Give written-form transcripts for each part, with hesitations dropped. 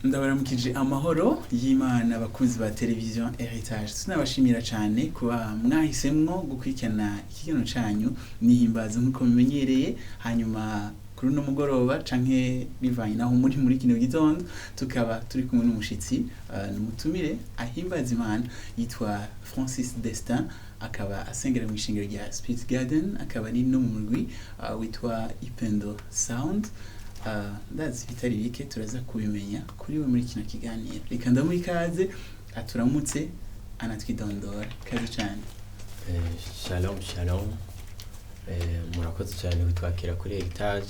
Ndabaramukije amahoro y'Imana, abakunzi ba televiziyo Heritage. Tunabashimira cyane kuba mwahisemwo gukurikirana ikiganiro canyu Nihimbaza nk'uko mumenyereye. Hanyuma kuri uno mugoroba canke bivanye naho muri kino gitondo, tukaba turi kumwe n'umushitsi, n'umutumire ahimbaza Imana yitwa Francis Destin, akaba asengera mu ishengero rya Spirit Garden, akaba ari no mu murwi witwa Ipendo Sound. Ndazi bitari bike turaza kubimenya kuri we muri kino kiganiro. Reka ndamuha ikaze, aturamutse, anatwidondora. Kaze cyane. Shalom shalom. Murakoze cyane kutwakira kuri Heritage.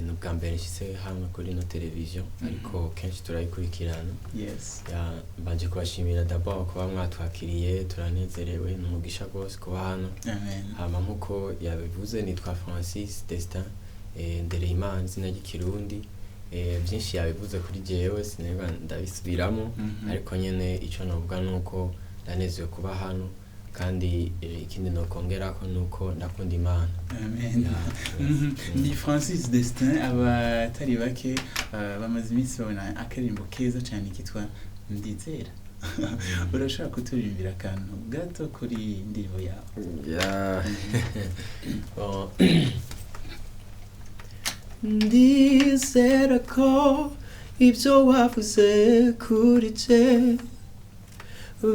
Ni ubwa mbere nshyize hamwe kuri ino televiziyo, ariko kenshi turayikurikirana. Mbanje kubashimira d'abord kuba mwatwakiriye, turanezerewe, ni umugisha rwose kuba hano. Amen. Hama nkuko yabivuze, nitwa Francis Destin Ndereyimana, izina ry'ikirundi. Byinshi yabivuze kuri jewe, sineba ndabisubiramo, ariko nyene ico novuga nuko ndanezerewe kuba hano, kandi ikindi nokongerako nuko ndakunda Imana. Amen. Ya. Ni Francis Destin, abatari bake bamaze iminsi babona akaririmbo keza cyane kitwa Ndizera. Urashobora kuturirimbira akantu gato kuri iyi ndirimbo yawe? Yeah. Bon. Ndizera ko ibyo wavuze kuri je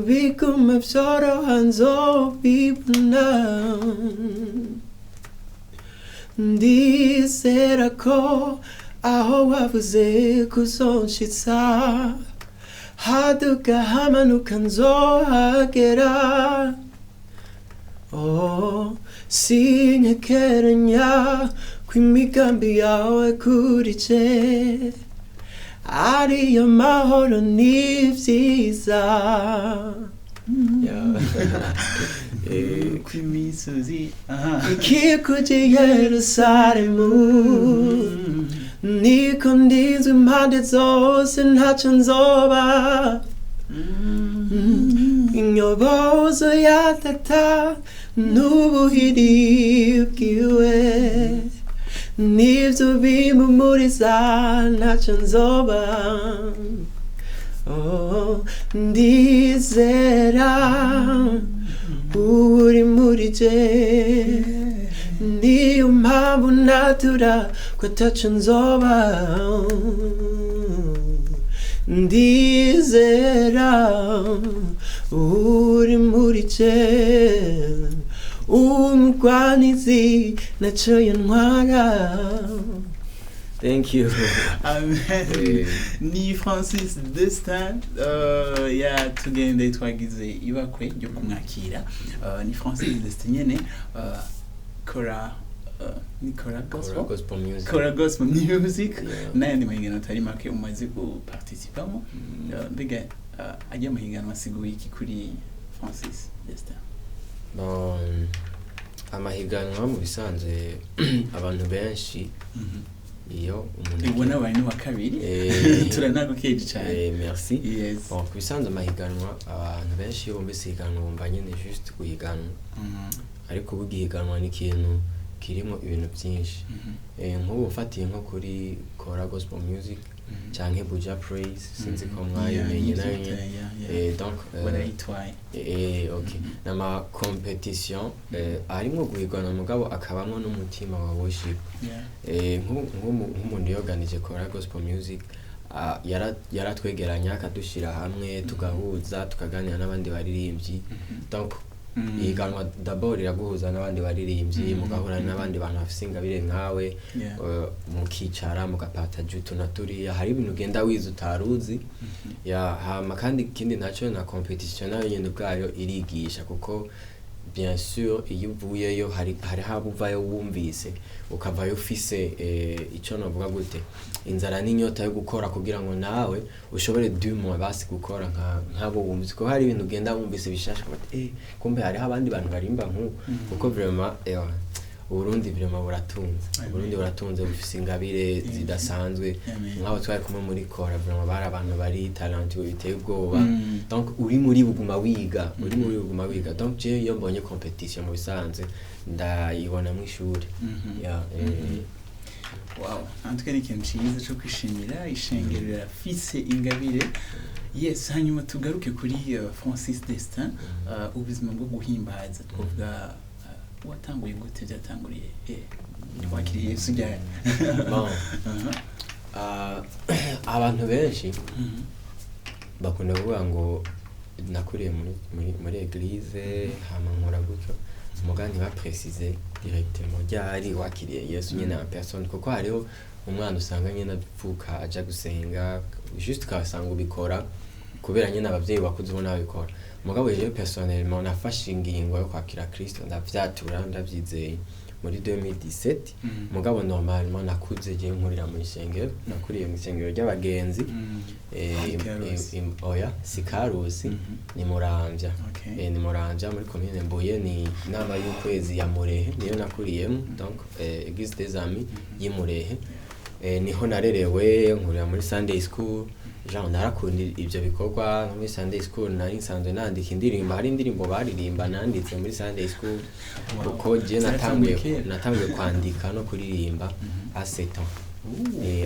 biguma byoroha, nzobibona. Ndizera ko aho wavuze kuzonshitsa, haduka hamanuka, nzohagera. Oh, sinkekeranya ko imigambi yawe kuri je ariyo mahoro n'ivyiza. Yeah. Kw'imisozi aha Ikikuje Yerusalemu, niko ndizwe impande zose, ntacyo nzoba. Inyobozo ya Data n'ubuhiri bwiwe nibyo bimpumuriza, ntacyo nzoba. Oh, ndizera uri muri je, niyo mpamvu natura ko ataco nzoba. Ndizera uri muri je, umugwanizi naco yantwara. Thank you. Amen. Ni Francis Destin yatugendeye, twagize ibakwe ryo kumwakira. Ni Francis Destin nyene, Kora, ni Kora Gospel. Kora Gospel Music. Kora Gospel Music. Yeah. N'ayandi mahiganwa atari make umaze guparticipamo. Mbega ajya mahiganwa asiguye iki kuri Francis Destin? Bon, amahiganwa mu bisanzwe, abantu benshi iyo umuntu Ubona abaye n'uwa kabiri. Turanagukeje cyane. Merci. Yes. Bon, ku bisanzwe amahiganwa, abantu benshi iyo bumvise ihiganwa bumva nyene juste guhiganwa, ariko ubu igihiganwa ni ikintu kirimo ibintu byinshi. Nk'ubu mfatiye nko kuri Kora Gospel Music canke Buja Praise, sinzi ko mwayimenye nayo nyene. Donc Warayitwaye. Ok, n'ama compétition arimwo guhiganwa, mugabo akabamwo n'umutima wa worship. Nk'umuntu yoganije Kora Gospel Music, yaratwegeranya akadushira hamwe, tugahuza, tukaganira n'abandi baririmbyi. Donc ihiganwa d'abord riraguhuza n'abandi baririmbyi, mugahura n'abandi bantu bafise ingabire nkawe, mukicara mugapartaja utu na turiya, hari ibintu ugenda wize utaruzi. Ya, hama kandi ikindi naco, na compétition nayo nyene ubwayo irigisha, kuko bien sûr iyo uvuyeyo hari abo uvayo wumvise, ukavayo ufise ico novuga gute, inzara n'inyota yo gukora kugira ngo nawe ushobore du moins basi gukora nk'abo wumvise, kuko hari ibintu ugenda wumvise bishasha, ukavuga ati, kumbe hariho abandi bantu barimba nk'ubu, kuko vraiment Uburundi vraiment buratunze. Amen. Uburundi buratunze, bufise ingabire zidasanzwe. Amen. Nk'abo twari kumwe muri Kora, vraiment bari abantu bari talentueux biteye ubwoba. Donc uri muri buguma wiga, uri muri buguma wiga. Donc jewe iyo mbonye compétition, mu bisanzwe ndayibona mu ishuri. Ya. Wow, natwe ni ikintu cyiza cyo kwishimira, ishengero rirafise ingabire. Yes, hanyuma tugaruke kuri Francis Destin, ubuzima bwo guhimbaza twavuga, watanguye gute, byatanguriye wakiriye Yesu ryari? Bon. Aha. Abantu benshi bakunda kuvuga ngo nakuriye muri église, hama nkora gutyo, muga ntibaprécise directement ryari wakiriye Yesu nyene en personne, kuko hariho umwana usanga nyene avuka aja gusenga, juste ukasanga ubikora kubera nyene abavyeyi bakuze ubona babikora. Mugabo jewe personnellement nafashe ingingo yo kwakira Kristo, ndavyatura, ndavyizeye muri 2017. Mugabo normalement nakuze jewe nkurira mu ishengero, nakuriye mu ishengero ry'abagenzi. Karusi. Oya, si Karusi, ni Muramvya. Ni Muramvya muri commune Mbuye, ni inama y'ukwezi ya Murehe niyo nakuriyemo, donc église des amis y'i Murehe. Niho narerewe, nkurira muri Sunday school. Jean narakunda ibyo bikorwa. No muri Sunday school nari nsanzwe nandika indirimbo, hari indirimbo baririmba nanditse muri Sunday school, kuko je Zatanguye natanguye kera. natanguye kwandika no kuririmba à 7 ans.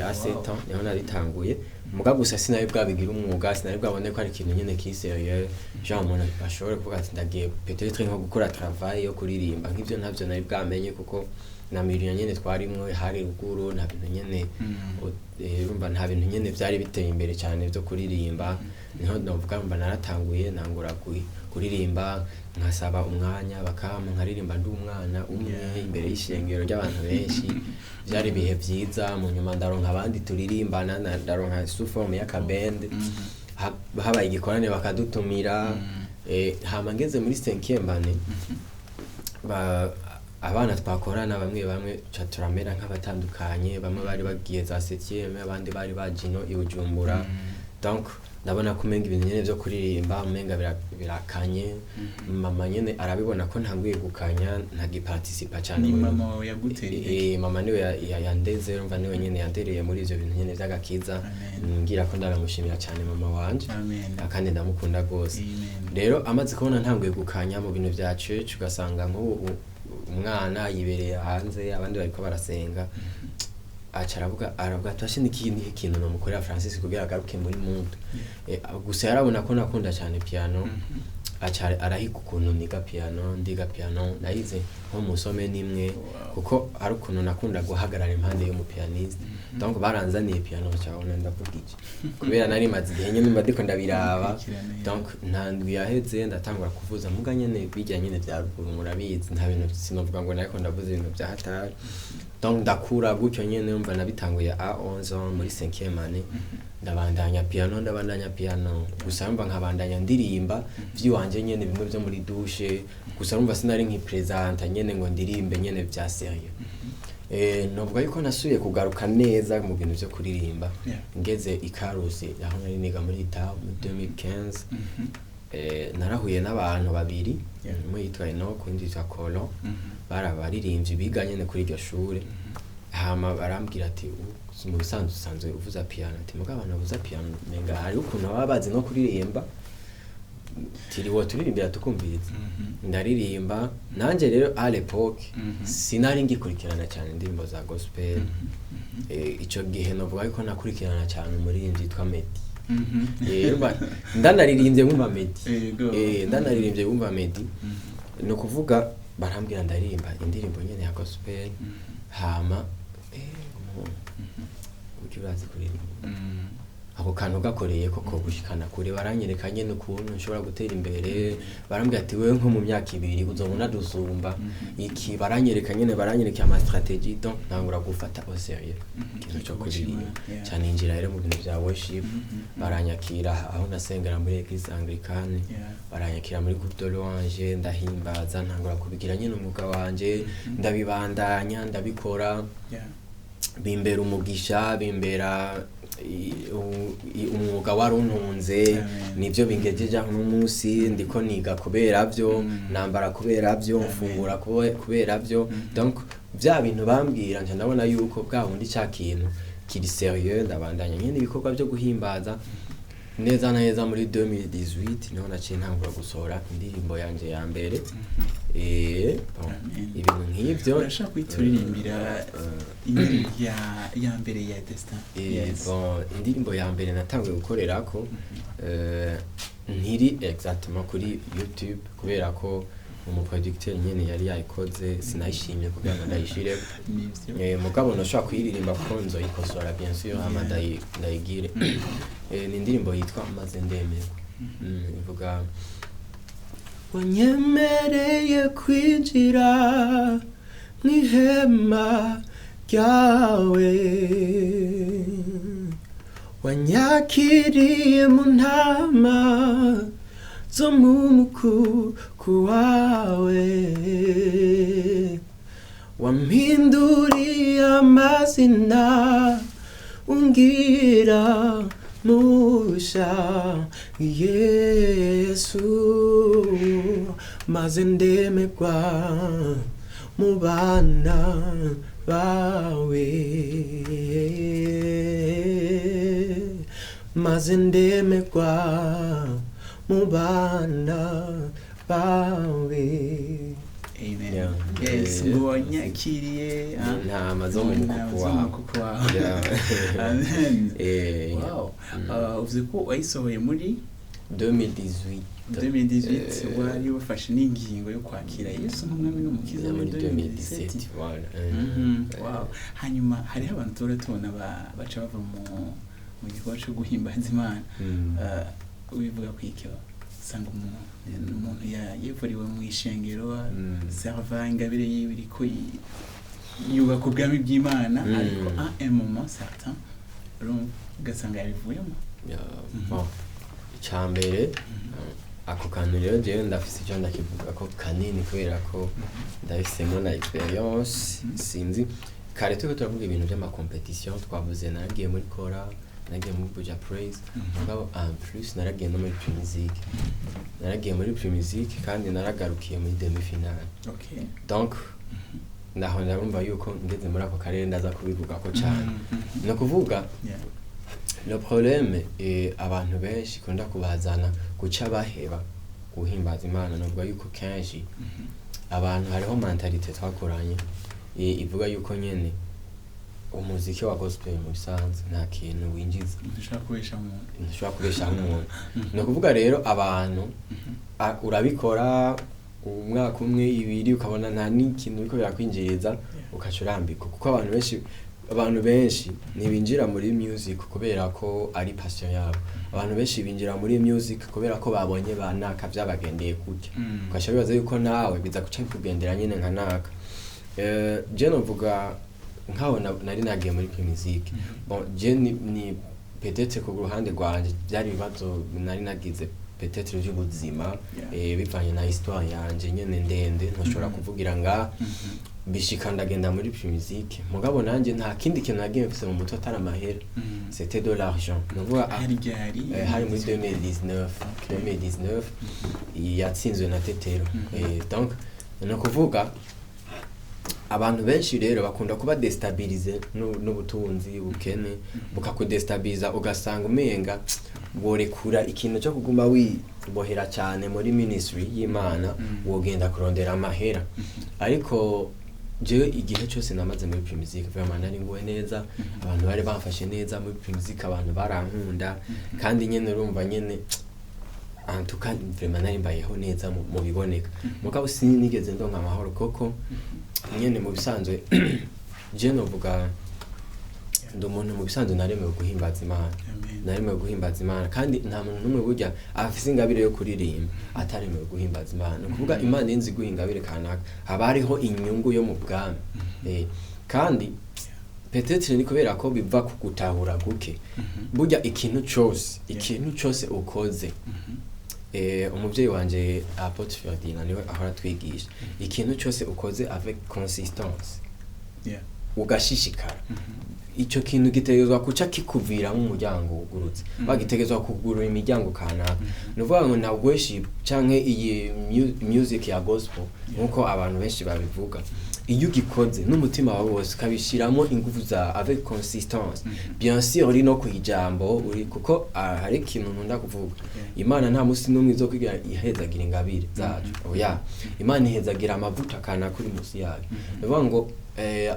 À 7 ans niho naritanguye, muga gusa sinari bwabigira umwuga, sinari bwabone ko ari ikintu nyene ki sérieux, genre umuntu ashobora kuvuga ati ndagiye peut-être nko gukora travail yo kuririmba, nk'ivyo ntavyo nari bwamenye, kuko na milieu nyene twarimwo hari ruguru, nta bintu nyene urumva nta bintu nyene vyari biteye imbere cyane vyo kuririmba. Niho novuga mba naratanguye, ntangura kuririmba, nkasaba umwanya bakampa, nkaririmba ndi umwana umwe imbere y'ishengero ry'abantu benshi. Byari ibihe vyiza. Mu nyuma ndaronka abandi turirimbana, ndaronka sous forme y'akabende. Habaye igikorane bakadutumira. Hama ngeze muri cinquième année, abana twakorana bamwe bamwe ca turamera nk'abatandukanye, bamwe bari bagiye za septième, abandi bari baje ino i Bujumbura. Donc ndabona ko umenga ibintu nyene vyo kuririmba umenga birakanye. Mama nyene arabibona ko ntanguye gukanya, ntagiparticipa cane. Ni mama wawe yagutera intege? Mama niwe yandeze, urumva niwe nyene yandereye muri ivyo bintu nyene vy'agakiza. Amen. Ngira ko ndanamushimira cane mama wanje. Amen. Kandi ndamukunda gose. Amen. Rero amaze kubona ntanguye gukanya mu bintu vya church, ugasanga nk'ubu umwana yibereye hanze, abandi bariko barasenga, aca aravuga ati ashe n'ikindi kintu nomukorera Francis kugira agaruke muri muntu. Gusa yarabona ko nakunda cyane piano, aca arahiga ukuntu niga piano. Ndiga piano, nayize nko mu semaine imwe, kuko ari ukuntu nakunda guhagarara impande y'umupianiste. Donc baranzaniye piano, cyabona ndavuga iki, kubera nari maze igihe nyene mba ndiko ndabiraba. Ukurikirana, yeah. Donc nta ndwi yaheze ndatangura kuvuza, muga nyene bijya nyene vya ruguru murabizi, nta bintu, sinovuga ngo nariko ndavuza ibintu vya hatari. Donc ndakura gutyo nyene, umva nabitanguye à 11 ans muri 5e année, ndabandanya piano, ndabandanya piano. Gusa numva nkabandanya ndirimba vyiwanje nyene, bimwe vyo muri douche. Gusa numva sinari nkipresenta nyene ngo ndirimbe nyene vya sérieux. Novuga yuko nasubiye kugaruka neza mu bintu vyo kuririmba ngeze i Karusi aho nari niga muri ITAB muri 2015. Narahuye n'abantu babiri, umwe yitwa Enoch, undi yitwa Colon. Bari abaririmbyi biga nyene kuri iryo shure. Hama barambwira ati: "Mu bisanzwe usanzwe uvuza piano," ati "muga abantu bavuza piano menga hariho ukuntu baba bazi no kuririmba, tiriwo turirimbira tukumviriza." Ndaririmba nanje. Rero à l'époque sinari ngikurikirana cyane indirimbo za gospel. Ico gihe novuga yuko nakurikirana cyane umuririmbyi yitwa Meddy. Urumva ndanaririmbye wumva Meddy. Ndanaririmbye wumva Meddy. Ni ukuvuga barambwira, ndaririmba indirimbo nyene ya gospel. Hama umuntu ujya urazi kuririmba, ako kantu gakoreye koko gushikana kure. Baranyereka nyene ukuntu nshobora gutera imbere, barambwira ati: "Wewe nko mu myaka 2 uzobona dusumba iki." Baranyereka nyene, baranyereka ama stratégie. Donc ntangura gufata au sérieux ikintu cyo kuririmba cyane, injira rero mu bintu vya worship. Baranyakira aho nasengera muri église anglicane, baranyakira muri groupe de louange, ndahimbaza, ntangura kubigira nyene umwuga wanje, ndabibandanya, ndabikora, bimbera umugisha, bimbera umwuga waruntunze. Amen. Nivyo bingejeje aho n'umunsi ndiko niga kubera vyo, nambara kubera vyo, Amen. mfungura kubera vyo. Donc vya bintu bambwira, nca ndabona yuko bwa bundi ca kintu kiri sérieux, ndabandanya nyene ibikorwa vyo guhimbaza. Neza na neza muri 2018 niho naciye ntangura gusohora indirimbo yanje ya mbere. Bon, Amen. ibintu nk'ivyo. Urashaka kuyituririmbira, indirimbo ya mbere ya Destin? Yes. Bon, indirimbo ya mbere natanguye gukorerako ntiri exactement kuri YouTube, kubera ko umuproducteur nyene yari yayikoze sinayishimye kugira ngo ndayishireko. Nivyo. Mugabo nashobora kuyiririmba kuko nzoyikosora, bien sûr, hama ndayigire. Ni indirimbo yitwa "Maze Ndemerwa". Ivuga: Wanyemereye kwinjira mu ihema ryawe, wanyakiriye mu ntama zo mu mukuku wawe, wampinduriye amazina, ungira musha, Yesu, maze ndemerwa mu bana bawe, maze ndemerwa mu bana bawe. Amen. Yeah. Yes, ngo wanyakiriye, ah, intama zo mu intama mukuku zo mu wawe. mukuku wawe. Amen. Wow. Uvuze ko wayisohoye muri 2018. 2018. Wari wafashe n'ingingo yo kwakira Yesu nk'umwami n'umukiza muri muri 2017. 2017. Voilà. Wow. Hanyuma hariho abantu tuhora tubona baca bava mu gikorwa cyo guhimbaza Imana. Ubivuga ku iki? Usanga umuntu yevuriwe mu ishengero, serva ingabire yiwe iriko yubaka ubwami bw'Imana, ariko à un moment certain urumva ugasanga yabivuyemo. Yeah, bon, icambere, ako kantu rero jewe ndafise icyo ndakivuga ko kanini, kubera ko ndabifisemo na experience. Sinzi, kare turiko turavuga ibintu by'amacompétition, twavuze naragiye muri kora, naragiye muri Buja Praise, mugabo en plus naragiye no muri Primusic. Naragiye muri Primusic kandi naragarukiye muri demi finale. Donc ndaho ndarumva yuko ngeze muri ako karere ndaza kubivugako cyane. Ni ukuvuga, le problème, abantu benshi ikunda kubazana guca baheba guhimbaza Imana, nuvuga yuko kenshi abantu hariho mentalité twakoranye, ivuga yuko nyene umuziki wa gospel mu bisanzwe nta kintu winjiza. Ntushobora kubesha umuntu. Ntushobora kubeshaho umuntu. Ni ukuvuga rero abantu, urabikora umwaka umwe, ibiri, ukabona nta n'ikintu biriko birakwinjiriza, ukaca urambikwa, kuko abantu benshi ntibinjira muri music kubera ko ari passion yabo. Abantu benshi binjira muri music kubera ko babonye ba naka vyabagendeye gutya, ugaca bibaza yuko nawe biza guca bikugendera nyene nka naka. Je novuga nkaho nari nagiye muri music, bon, je ni peut-être ku ruhande rwanje byari ibibazo nari nagize, peut-être by'ubuzima, bivanye na histoire yanje nyene ndende ntashobora kuvugira nga bishika ndagenda muri Primusic. Mugabo nanje nta kindi kintu nagiye mfise mu mutwe atari amahera. C'était de l'argent, nuvuga Hari ryari? Hari muri 2019. 2019 yatsinzwe na Tetero. Donc ni ukuvuga abantu benshi rero bakunda kuba déstabilisés n'ubutunzi, ubukene bukakudestabiliza, ugasanga umenga worekura ikintu cyo kuguma wibohera cyane muri ministry y'Imana, wogenda kurondera amahera. Ariko jewe igihe cyose namaze muri Primusic, vraiment nari nguwe neza, abantu bari bamfashe neza muri Primusic, abantu barankunda, kandi nyene urumva nyene, en tout cas vraiment nari mbayeho neza mu biboneka. Mugabo sinigeze ndonka amahoro, koko nyene mu bisanzwe je novuga ndi umuntu mu bisanzwe naremewe guhimbaza Imana. Amen. Naremewe guhimbaza Imana, kandi nta muntu n'umwe burya afise ingabire yo kuririmba ataremewe guhimbaza Imana. Ni ukuvuga Imana inzi guha ingabire kanaka, haba hariho inyungu yo mu bwami. Kandi peut-être ni kubera ko biva ku gutahura guke. Burya ikintu cose, ikintu cose ukoze, umuvyeyi wanje Apôtre Ferdinand niwe ahora atwigisha, ikintu cyose ukoze avec consistance, ugashishikara. Ico kintu gitegerezwa kuca kikuviramo umuryango wugurutse, bagitegerezwa kugurura imiryango kanaka. Ni ukuvuga ngo na worship canke iyi music ya gospel, nkuko abantu benshi babivuga, iyo ugikoze n'umutima wawe wose, ukabishiramo ingufu za avec consistance, bien sûr uri no ku ijambo uri, kuko hari ikintu nkunda kuvuga: Imana nta musi n'umwe izokwigira ihezagira ingabire zacu, oya. Imana ihezagira amavuta kanaka uri musi yayo. Ni ukuvuga ngo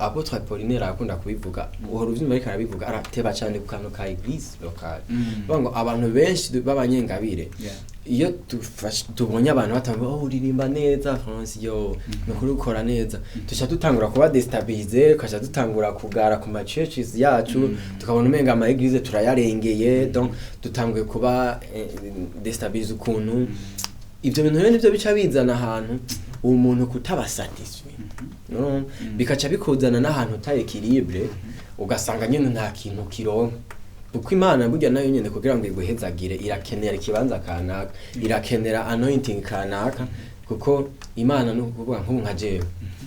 Apôtre Apollinaire arakunda kubivuga, uhora uvyumva ariko arabivuga, arateba cyane ku kantu ka église locale. Ni ukuvuga ngo abantu benshi b'abanyengabire, iyo tubonye abantu batanga: "Oh, uririmba neza France, yo nukuri ukora neza", tuca dutangura kuba déstabilisé, tukaca dutangura kugara ku ma churches yacu, tukabona umenga ama église turayarengeye. Donc dutanguye kuba déstabilisé ukuntu. Ivyo bintu rero nivyo bica bizana ahantu uwo muntu kutaba satisfait, no bikaca bikuzana n'ahantu uta équilibre, ugasanga nyene nta kintu kironka, kuko Imana burya nayo nyene kugira ngo iguhezagire irakenera ikibanza kanaka, irakenera anointing kanaka, kuko Imana ni ukuvuga nk'ubu nka jewe,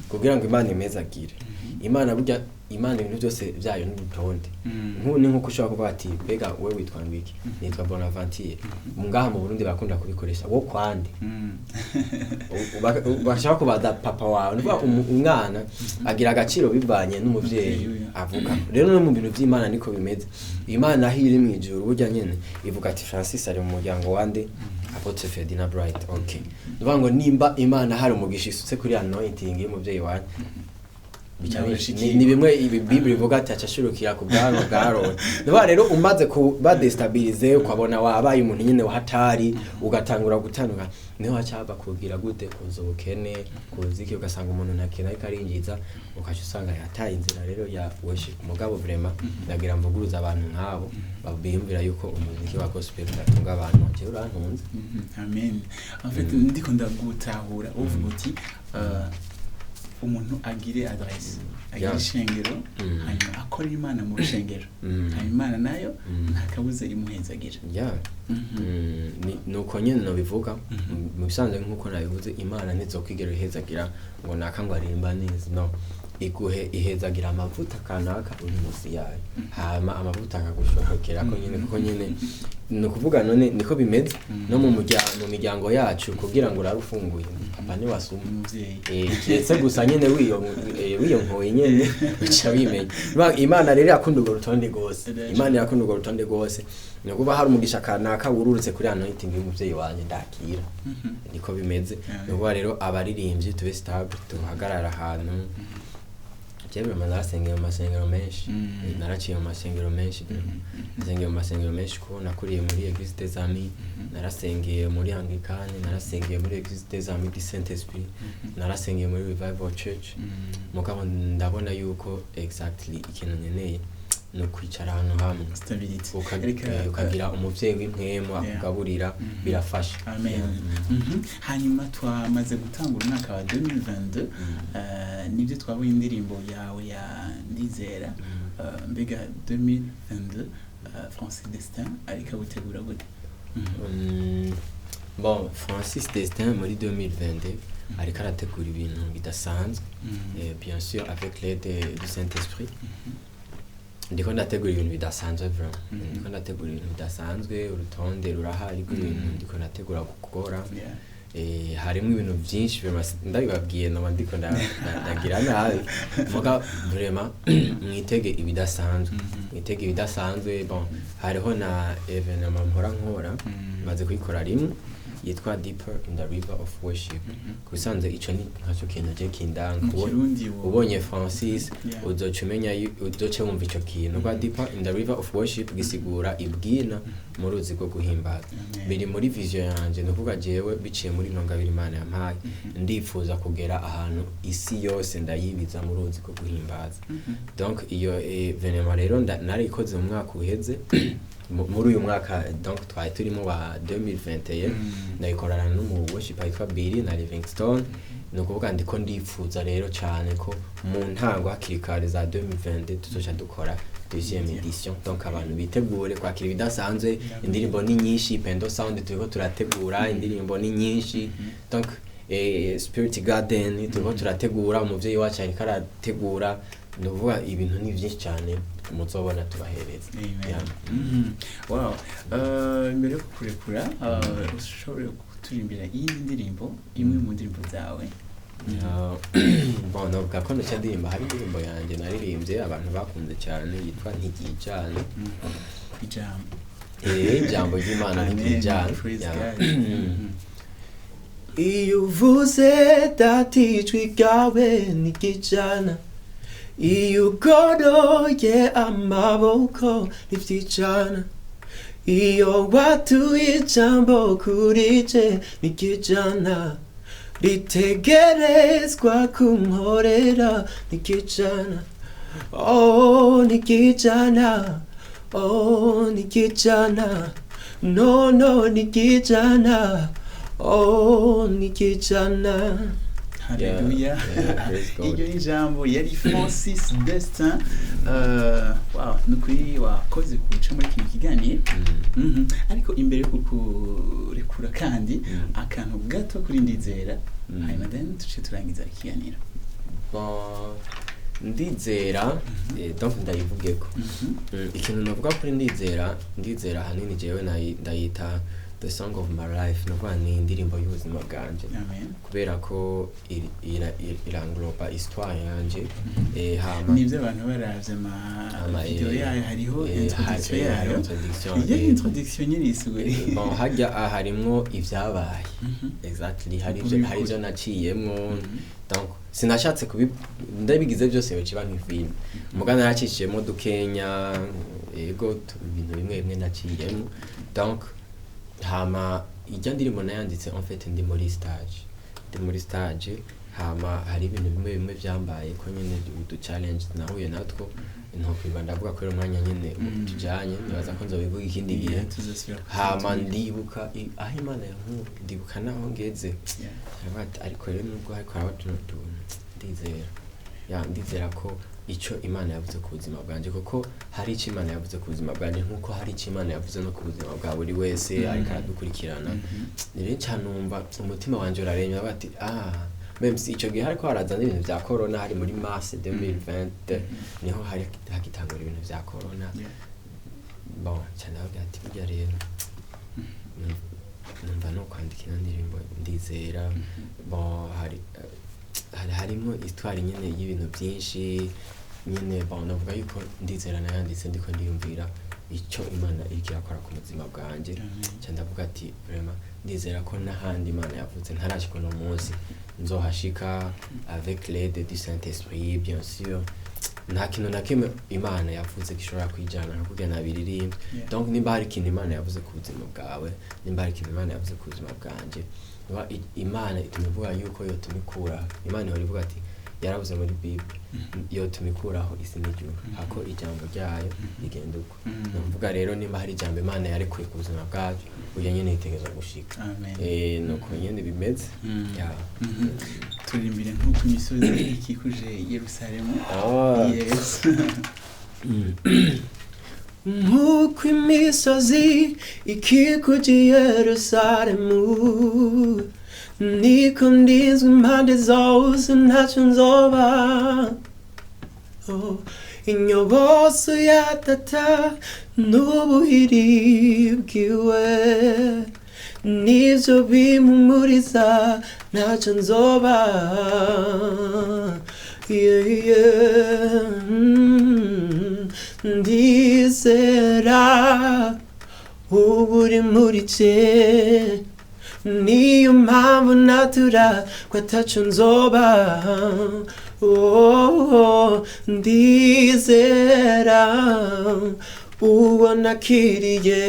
kugira ngo Imana imezagire, Imana burya, Imana ibintu byose byayo n'urutonde. Nk'ubu ni nk'uko ushobora kuvuga ati: "Mbega we witwa ngwiki?" "Nitwa Bonaventure." Ngaha mu Burundi barakunda kubikoresha wo kwande, bashaka kubaza papa wawe. Ni ukuvuga umwana agira agaciro bivanye n'umuvyeyi Umuvyeyi. avuga. Rero no mu bintu vy'Imana niko bimeze. Imana aho iri mw'ijuru burya nyene ivuga ati: "Francis ari mu muryango wande? Apôtre Ferdinand Bright." Okay, ni ukuvuga ngo nimba Imana hari umugisha isutse kuri anointing y'umuvyeyi wanjye, bica Nawe shikirwa. Ni bimwe ibi Bible ivuga ati acashurukira ku bwanwa bwa Aroni. Nuba rero umaze kuba déstabilisé, ukabona wabaye umuntu nyene wahatari, ugatangura gutandukana, niho haca hava kugira gute, kuza ubukene, kuza iki, ugasanga umuntu nta kintu ariko arinjiza, ukaca usanga yataye inzira rero ya worship. Mugabo vraiment ndagira mvuguruza abantu nk'abo biyumvira yuko umuziki wa gospel udatunga abantu. Jewe urantunze. Amen. En fait, ndiko ndagutahura, uvuga uti umuntu agire adresse, agire ishengero, hanyuma akora Imana mu rushengero, hanyuma Imana nayo nta kabuza imuhezagira. Nuko nyene nobivuga. Mu bisanzwe, nk'uko nabivuze, Imana ntizokwigera ihezagira ngo naka ngo aririmba neza. No iguhe ihezagira amavuta kanaka uri munsi yayo, hama amavuta akagushorokerako nyene, kuko nyene ni ukuvuga none niko bimeze no mu miryango yacu. Kugira ngo urare ufunguye, papa ntiwasuma. Umuvyeyi. Kiretse gusa nyene wiyonkoye nyene uca wimenya. Imana rero irakunda urwo rutonde rwose. Imana irakunda urwo rutonde rwose. Ni ukuvuga hari umugisha kanaka wururutse kuri anointing y'umuvyeyi wanje, ndakira. Niko bimeze. Ni ukuvuga rero abaririmbyi tube stable, tuhagarara ahantu. Jewe vraiment narasengeye mu masengero menshi. Naraciye mu masengero menshi, nasengeye mu masengero menshi, kuko nakuriye muri Église des Amis, narasengeye muri Anglikane, narasengeye muri Église des Amis du Saint Esprit, narasengeye muri Revival Church. Mugabo ndabona yuko exactly ikintu nkeneye ni ukwicara ahantu hamwe. Stability. Reka Ukagira umuvyeyi w'impwemu akugaburira, birafasha. Amen. Hanyuma twamaze gutangura umwaka wa 2022, nibyo twabonye indirimbo yawe ya Ndizera. Mbega 2022, Francis Destin ariko awitegura gute? Bon, Francis Destin muri 2022 ariko arategura ibintu bidasanzwe. Bien sûr avec l'aide du Saint Esprit, ndiko ndategura ibintu bidasanzwe vraiment. Ndiko ndategura ibintu bidasanzwe, urutonde rurahari rw'ibintu ndiko ndategura gukora. Harimo ibintu byinshi vraiment, ndabibabwiye noba ndiko ndagira nabi. Muga vraiment mwitege ibidasanzwe, mwitege ibidasanzwe. Bon, hariho na événement mpora nkora, maze kuyikora rimwe, yitwa Deeper in the River of Worship. Ku bisanzwe ico ni nkaco kintu je kindanga. Mu Kirundi Ubonye Francis, uzoca umenya uzoca wumva ico kintu kwa Deeper in the River of Worship gisigura ibwina mu ruzi rwo guhimbaza. Amen. Biri muri vision yanje, ni ukuvuga jewe biciye muri ntongabire Imana yampaye, ndifuza kugera ahantu isi yose ndayibiza mu ruzi rwo guhimbaza. Donc iyo événement rero narayikoze mu mwaka uheze, muri uyu mwaka donc twari turimo wa 2021. Ndayikorana n'umu worship yitwa Billy na Livingstone. Ni ukuvuga ndiko ndifuza rero cyane ko mu ntango hakiri kare za 2022 tuzoca dukora deuxième édition. Donc abantu bitegure kwakira ibidasanzwe. Indirimbo ni nyinshi, Pendo Sound turiko turategura indirimbo ni nyinshi. Donc Spirit Garden turiko turategura, umuvyeyi wacu ariko arategura. Ndavuga ibintu ni byinshi cyane muzobona tubahereza. Amen. Yeah. Wow. Mbere yo kukurekura, ushobora kuturimbira iyindi ndirimbo, imwe mu ndirimbo zawe? Yeah. Bon, navuga ko ndaca ndirimba, hari indirimbo yanjye naririmbye abantu bakunze cyane yitwa Ntigijana. Ijambo. Ijambo ry'Imana. Amen. Ntigijana. Praise Yeah. God. Iyo uvuze data, ijwi ryawe ntigijana. Iyo ugoroye amaboko ntibyijana. Iyo watuye ijambo kuri je ntigijana, ritegerezwa kunkorera ntigijana. Oh, ntigijana, oh, ntigijana, no, no, ntigijana, oh, ntigijana. Haleluya. Yeah, praise God. Iryo ni ijambo yari Francis Destin. Wow, ni ukuri wakoze kuca muri kino kiganiro. Ariko imbere yo kukurekura kandi, akantu gato kuri Ndizera, hanyuma then tuce turangiza ikiganiro. Bon, Ndizera, donc ndayivugeko. Ikintu navuga kuri Ndizera, Ndizera ahanini jewe ndayita the song of my life, nukuvuga ni indirimbo y'ubuzima bwanje, Amen. kubera ko irangloba histoire yanje, hama Nibyo, abantu baravye ama video yayo, hariho introduction yayo. Hariho introduction, Iyo introduction nyine isuguri. Bon, harya harimwo ivyabaye, exactly, hari Ukuri ivyo, hari ukuri. ivyo naciyemwo. Donc sinashatse kubi ndabigize byose bikiba nk'ifilm, mugana naracishijemo dukenya, ego, ibintu bimwe bimwe naciyemo. Donc hama ijya ndirimbo nayanditse en fait ndi muri stage, ndi muri stage, hama hari ibintu bimwe bimwe byambaye ko nyine, udu challenge nahuye natwo ntokwiba ndavuga ko umwanya nyine tujanye, nibaza ko nzobivuga ikindi gihe. Yeah, tuzosubira Hama kututumira. ndibuka aho Imana yankuye, ndibuka naho ngeze. Aravuga ati, ariko rero nubwo hariko haraba tuno tuntu, ndizera, ya, ndizera ko ico Imana yavuze ku buzima bwanje, kuko hari ico Imana yavuze ku buzima bwanje nkuko hari ico Imana yavuze no ku buzima bwa buri wese ariko aradukurikirana. Rero nca numva umutima wanje uraremye, bati ah, même si ico gihe hariko haraza n'ibintu vya corona, hari muri mars 2020, niho hari hagitangura ibintu vya corona. Bon, nca ndavuga ati burya rero numva no kwandika ino ndirimbo Ndizera. Bon, hari harimo histoire nyine y'ibintu byinshi nyine. Bon, navuga yuko Ndizera nayanditse ndiko ndiyumvira icyo Imana iriko irakora ku buzima bwanje. Amen. Nca ndavuga ati vraiment ndizera ko n'ahandi Imana yavuze ntarashika uno munsi nzohashika, avec l'aide du Saint Esprit bien sûr. Nta kintu na kimwe Imana yavuze gishobora kwijana nka kurya nabiririmba. Donc nimba hari ikintu Imana yavuze ku buzima bwawe, nimba hari ikintu Imana yavuze ku buzima bwanje, niba Imana ituma ivuga yuko yotuma ikuraho, Imana ihora ivuga ati yaravuze muri Bible, yotuma ikuraho isi n'ijuru hako ijambo ryayo rigenda uko. Ni ukuvuga rero nimba hari ijambo Imana yarekuye ku buzima bwacu, burya nyene yitegerezwa gushika. Amen. Nuko nyene bimeze. Yeah. Turirimbire Nk'uko imisozi ikikuje Yerusalemu. Ah. Yes. Nk'uko imisozi ikikuje Yerusalemu, niko ndinzwe impande zose, ntacyo nzoba. Oh, inyobozo ya data n'ubuhiri bwiwe nibyo bimpumuriza, ntacyo nzoba. Yeah. Ndizera ubu uri muri je, niyo mpamvu natura ko ataco nzoba. Oh, ndizera uwo nakiriye,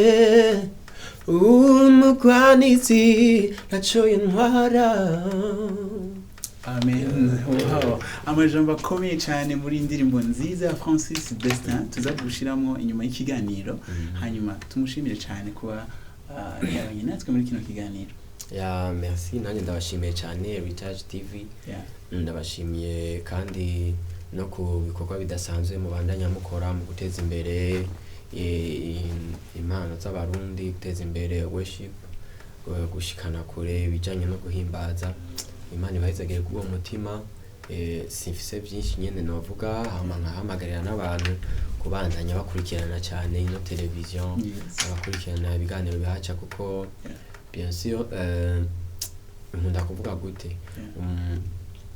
umugwanizi ntaco yantwara. Amen. Wow. Amajambo akomeye cyane muri indirimbo nziza ya Francis Destin, tuza gushiramo inyuma y'ikiganiro. Hanyuma tumushimire cyane kuba yabanye natwe muri kino kiganiro. Ya, merci, nanjye ndabashimiye cyane Recharge TV. Ndabashimiye kandi no ku bikorwa bidasanzwe mubandanya mukora mu guteza imbere impano z'Abarundi, guteza imbere worship, gushikana kure ibijyanye no guhimbaza. Imana ibahezagire k'uwo mutima. Simfise byinshi nyene novuga, hama nkahamagarira n'abantu kubandanya bakurikirana cyane ino televiziyo, abakurikirana ibiganiro bihaca, kuko bien sûr, nkunda kuvuga gute,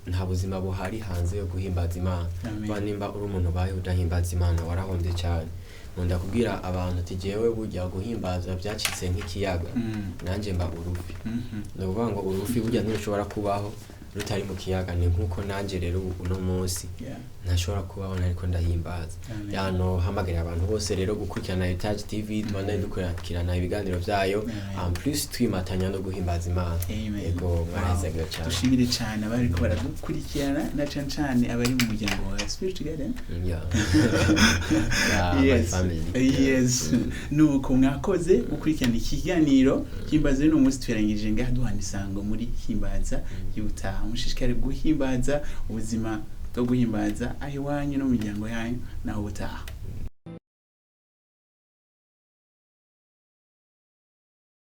nta buzima buhari hanze yo guhimbaza Imana. Amen. Kuba nimba uri umuntu ubayeho udahimbaza Imana, warahombye cyane. Nkunda kubwira abantu ati jewe burya guhimbaza byacitse nk'ikiyaga, nanjye mba urufi. Ni ukuvuga ngo urufi burya ntirushobora kubaho rutari mu kiyaga. Ni nk'uko nanjye rero ubu uno munsi ntashobora kubaho ntariko ndahimbaza. Amen. Yano hamagarira abantu bose rero gukurikirana Heritage TV, tubandanye dukurikirana ibiganiro byayo, Amen. en plus twimatanya no guhimbaza Imana. Amen. Yego, mwarahezagiwe cyane. Dushimire cyane abariko baradukurikirana, na cane cane abari mu muryango wa Spirit Garden. Yeah, my family. Yes. Nuko mwakoze gukurikirana ikiganiro Himbaza. Uno munsi turangije ngaha, duhana isango muri Himbaza y'ubutaha. Mushishikare guhimbaza, ubuzima bwo guhimbaza aho iwanyu no mu miryango yanyu. Naho ubutaha.